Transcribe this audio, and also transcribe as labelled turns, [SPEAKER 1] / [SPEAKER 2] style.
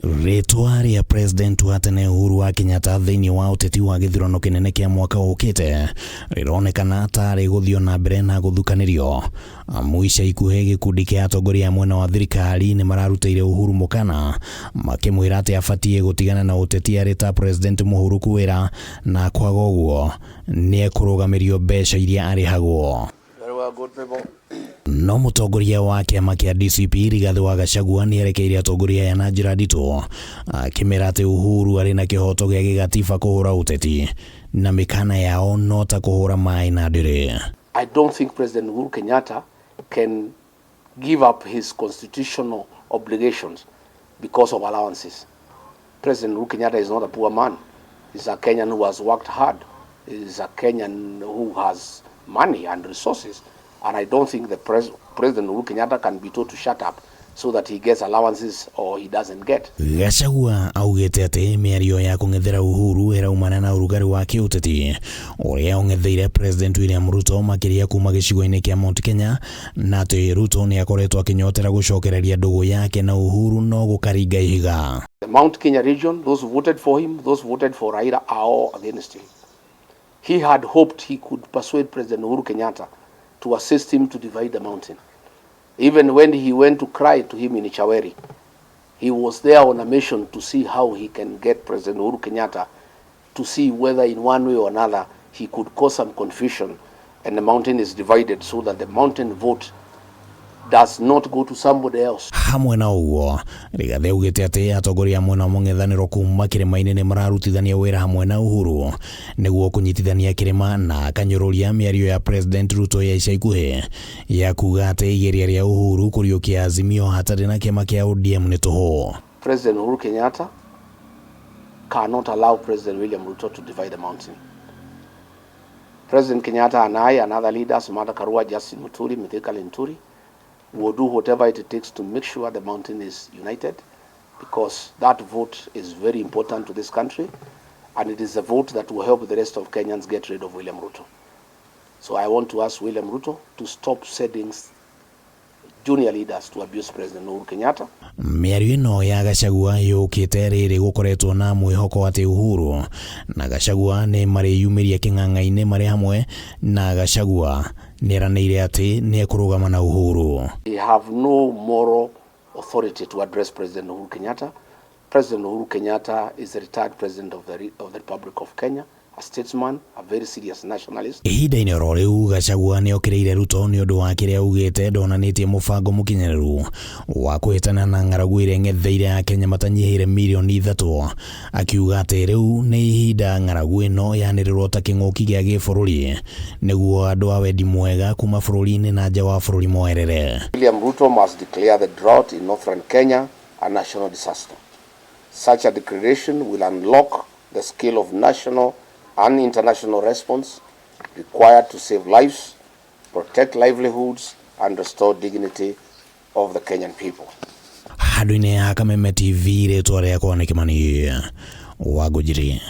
[SPEAKER 1] Rĩtwa rĩa President wa tene Uhuru wa Kenyatta thĩinĩ wa ũteti wa gĩthurano kĩnene kĩa mwaka ũkĩte rĩronekana ta rĩgũthiĩ na mbere na gũthukanĩrio, amu ica ikuhĩ gĩkundi kĩa atongoria a mwena wa thirikari nĩ mararutĩire Uhuru mũkana makĩmwĩra atĩ abatiĩ gũtigana na ũteti arĩ ta President mũhurũku wĩra na kwaga ũguo nĩ ekũrũgamĩrio mbeca iria arĩhagwo.
[SPEAKER 2] Very well, good people.
[SPEAKER 1] No mũtongoria wa kĩama kĩa DCP Rigathĩ wa Gachagua nĩ erekeire atongoria aya na njĩra nditũ akĩmera atĩ Uhuru arĩ na kĩhoto gĩa gĩgatiba kũhũra ũteti na mĩkana yao no ta kũhũra maĩ na ndĩrĩ.
[SPEAKER 2] I don't think President Uhuru Kenyatta can give up his constitutional obligations because of allowances. President Uhuru Kenyatta is not a poor man. He's a Kenyan who has worked hard. He's a Kenyan who has money and resources. And I don't think the President Uhuru Kenyatta can be told to shut up so that he gets allowances or he doesn't get.
[SPEAKER 1] Gachagua augĩte atĩ mĩario ya kũng'ethera Uhuru ĩraumana na ũrugarĩ wa kĩũteti ũrĩa ũng'etheire President William Ruto makĩria kuma gĩcigo-inĩ kĩa Mount Kenya, na atĩ Ruto nĩ akoretwo akĩnyotera gũcokereria ndũgũ yake na Uhuru no gũkaringa ihiga.
[SPEAKER 2] The Mount Kenya region, those who voted for him, those who voted for Raila are all against him. He had hoped he could persuade President Uhuru Kenyatta to assist him to divide the mountain. Even when he went to cry to him in Ichaweri, he was there on a mission to see how he can get President Uhuru Kenyatta to see whether in one way or another he could cause some confusion and the mountain is divided so that the mountain vote does not go to somebody else.
[SPEAKER 1] Hamwe na ũguo, Rigathĩ augĩte atĩ atongoria a mwena wa mũng'ethanĩro kuma kĩrĩma-inĩ nĩ mararutithania wĩra hamwe na Uhuru nĩguo kũnyitithania kĩrĩma, na akanyũrũria mĩario ya President Ruto ya ica ikuhĩ ya kuga atĩ igeria rĩa Uhuru kũriũkia Azimio hatarĩ na kĩama kĩa ODM nĩ tũhũ.
[SPEAKER 2] President Uhuru Kenyatta cannot allow President William Ruto to divide the mountain. President Kenyatta and I and other leaders, Martha Karua, Justin Muturi, Mithika Linturi, will do whatever it takes to make sure the mountain is united, because that vote is very important to this country and it is a vote that will help the rest of Kenyans get rid of William Ruto. So I want to ask William Ruto to stop sending junior leaders to abuse President Uhuru Kenyatta.
[SPEAKER 1] Mĩario ĩno ya Gachagua yũkĩte rĩrĩ gũkoretwo na mwĩhoko atĩ Uhuru na Gachagua nĩ marĩyumĩria kĩng'ang'a-inĩ marĩ hamwe, na Gachagua nĩeranĩire atĩ nĩ ekũrũgama na Uhuru.
[SPEAKER 2] They have no moral authority to address President Uhuru Kenyatta. President Uhuru Kenyatta is the retired president of the Republic of Kenya, a statesman, a very serious nationalist.
[SPEAKER 1] Ihinda-inĩ oro rĩu, Gachagua nĩ okĩrĩire Ruto nĩ ũndũ wa kĩrĩa augĩte ndonanĩtie mũbango mũkinyanĩru wa kũhĩtana na ng'aragu ĩrĩa ĩng'etheire Akenya matanyihĩire mirioni 3, akiuga atĩ rĩu nĩ ihinda ng'aragu ĩno yanĩrĩrwo ta kĩng'ũki gĩa gĩbũrũri nĩguo andũ a wendi mwega kuma bũrũri-inĩ na nja wa bũrũri moerere.
[SPEAKER 2] William Ruto must declare the drought in northern Kenya a national disaster. Such a declaration will unlock the scale of national and international response required to save lives, protect livelihoods, and restore dignity of the Kenyan people.
[SPEAKER 1] Handũ-inĩ ha Kameme TV, rĩtwa rĩakwa nĩ Kĩmani wa Ngũnjiri.